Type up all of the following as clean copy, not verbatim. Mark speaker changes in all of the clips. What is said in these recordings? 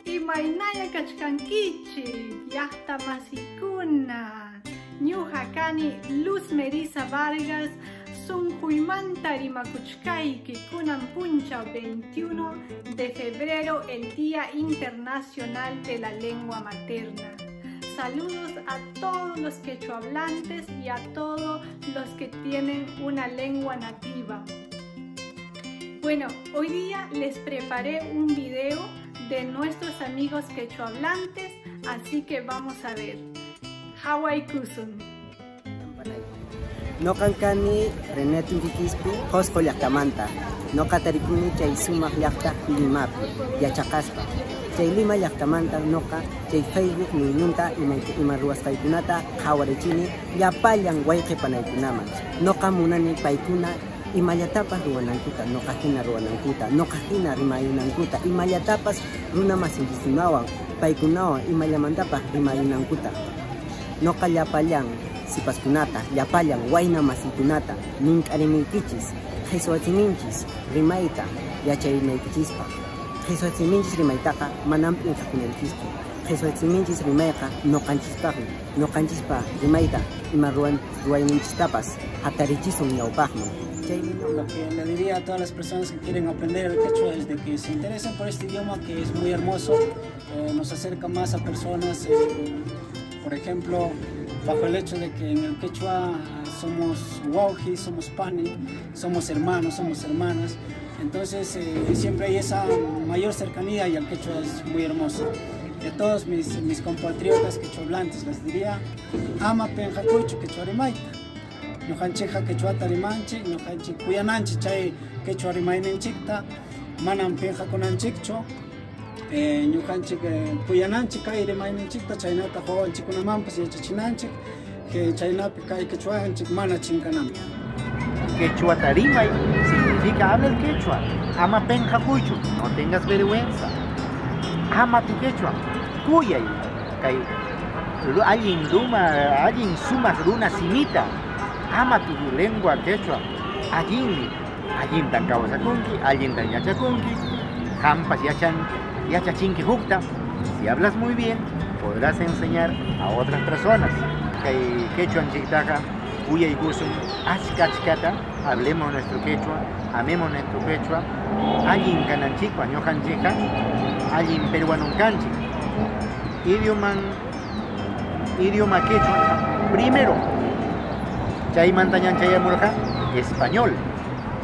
Speaker 1: Imaynaya kachkankichik, llaqta masikuna. Ñuqa kani Luz Merisa Vargas, sunquymanta rimakuchkayki kunan punchaw 21 de febrero, el Día Internacional de la Lengua Materna. Saludos a todos los quechuahablantes y a todos los que tienen una lengua nativa. Bueno, hoy día les preparé un video de nuestros amigos quechuahablantes, así que vamos a ver. Qhawaykusun.
Speaker 2: Noqan kani René Tinquispi, Qosqo llaqtamanta. Noqa tarikuni chay sumaq llaqta Limapi, yachaqaspa. Chay Lima llaqtamanta noqa chay Facebook niyninta ima ruwasqaykunata qhawarichini llapallan wayqi panaykunaman. Noqa munani paykuna imallatapas ruwanankuta, noqa hina ruwanankuta, noqa hina rimayunankuta, imallatapas runa masinchikkunawan, paykunawan imallamantapas rimayunankuta. Noqa llapallan sipaskunata, llapallan wayna masikunata, mink'arimiykichis, qhiswachininchis rimayta yachayunaykichispaq. Qhiswachininchis rimaytaqa manam p'inqakunanchischu. Qhiswachininchis rimayqa noqanchispaqmi, noqanchispaq rimayta ima ruwayninchistapas hatarichisun ñawpaqman.
Speaker 3: Lo que le diría a todas las personas que quieren aprender el quechua es de que se interesen por este idioma que es muy hermoso, nos acerca más a personas, por ejemplo, bajo el hecho de que en el quechua somos wawqi, somos pani, somos hermanos, somos hermanas, entonces siempre hay esa mayor cercanía y el quechua es muy hermoso. Y a todos mis compatriotas quechuahablantes les diría, ama penqakuychu quechua rimayta. Ñuqanchikqa quechuata rimanchik, ñuqanchik kuyananchik chay quechua rimayninchikta, manam penqakunanchikchu, ñuqanchik kuyananchik kay rimayninchikta, chaynata wawanchikkunamanpas yachachinanchik, chaynapi kay quechuanchik mana chinkananpaq.
Speaker 4: Quechuata rimay significa habla el quechua, ama penqakuychu, no tengas vergüenza, ama tu quechua, kuyay, kay allin ruma, allin sumaq runa simita. Ama tu lengua quechua, allinmi, allintan kawsakunki, allintan yachakunki, hampas yachachinki hukta. Si hablas muy bien, podrás enseñar a otras personas. Kay quechuanchiktaqa kuyaykusun, achka achkata, hablemos nuestro quechua, amemos nuestro quechua, allin kananchikpa ñuqanchikqa, allin peruanon kanchik. Idioma quechua, primero. Chaymanta ñanchayamurqa español,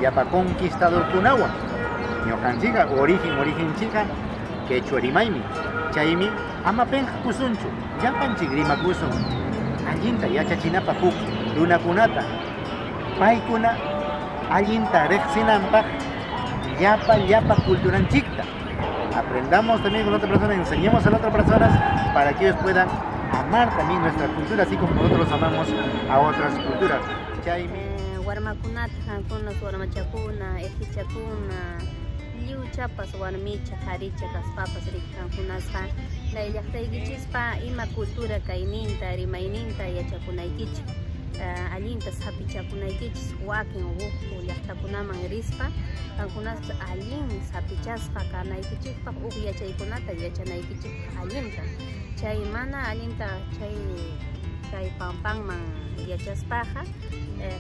Speaker 4: llapa conquistadorkunawan. Ñuqanchikqa origen chiqa quechua rimaymi. Chaymi ama penqakusunchu, llapanchik rimakusun. Allinta yachachinapaq huk runakunata, paykuna allinta riqsinanpaq llapa culturanchikta. Aprendamos también con otra persona, enseñemos a las otras personas para que ellos puedan amar también nuestra cultura, así como nosotros amamos a otras culturas. Chaymi
Speaker 5: warmakunata qamkunas warmachakuna, irqichakuna, lliwchapas warmicha, qharicha kaspapas riki qamkunasqa chay llaqtaykichispa ima cultura kayninta, rimayninta yachakunaykichik, allinta sapichakunaykichis wakin huk llaqtakunaman rispa qamkunaspas allin sapichasqa kanaykichikpaq huk yachaykunata yachanaykichikpaq allinta. Chay mana allinta chay kay pampanman yachaspaqa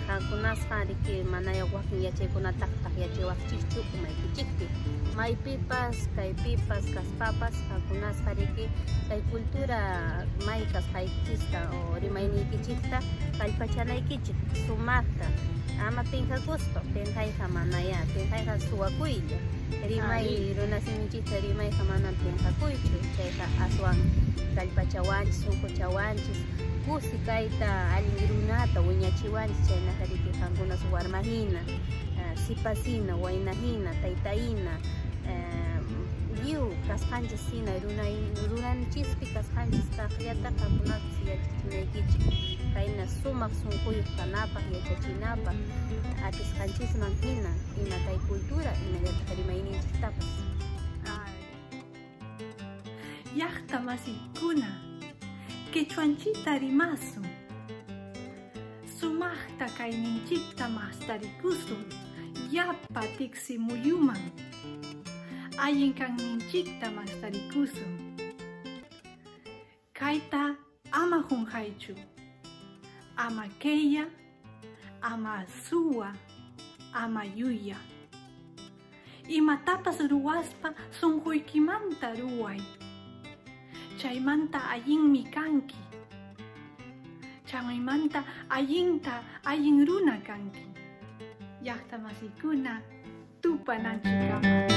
Speaker 5: qamkunasqa riki manaya wakin yachaykunataqtaq yachawaqchikchu umaykichikpi. Maypipas kaypipas kaspapas qamkunasqa riki kay cultura may kasqaykichista o rimayniykichikta kallpachanaykichik sumaqta, ama pinqakuspa, pinqayqa manaya, pinqayqa suwakuylla. Rimay runasiminchikta rimayqa manam pinqakuychu, chayqa aswan kallpachawanchis, sunquchawanchis, kusi kayta allin runata wiñachiwanchis, chaynaqa riki qamkunas warmahina, sipasina, waynahina, taytahina, lliw kasqanchis hina runanchispi kasqanchis kaqllata qamkunapas yachachinaykichik kayna sumaq sunquyuq kanapaq, yachachinapaq, atisqanchisman hina ima kay cultura hinallataq rimayninchiktapas.
Speaker 1: Llaqta masikuna, quechuanchita rimasun, sumaqta kayninchikta mastarikusun, llapa tiksimuyuman. Allin kayninchikta mastarikusun. Kayta ama qunqaychu. Ama qella, ama suwa, ama llulla. Imatapas ruwaspa sunquykimanta ruway. Chaymanta allinmi kanki. Chaymanta allinta allin runa kanki. Llaqta masikuna tupananchikkama.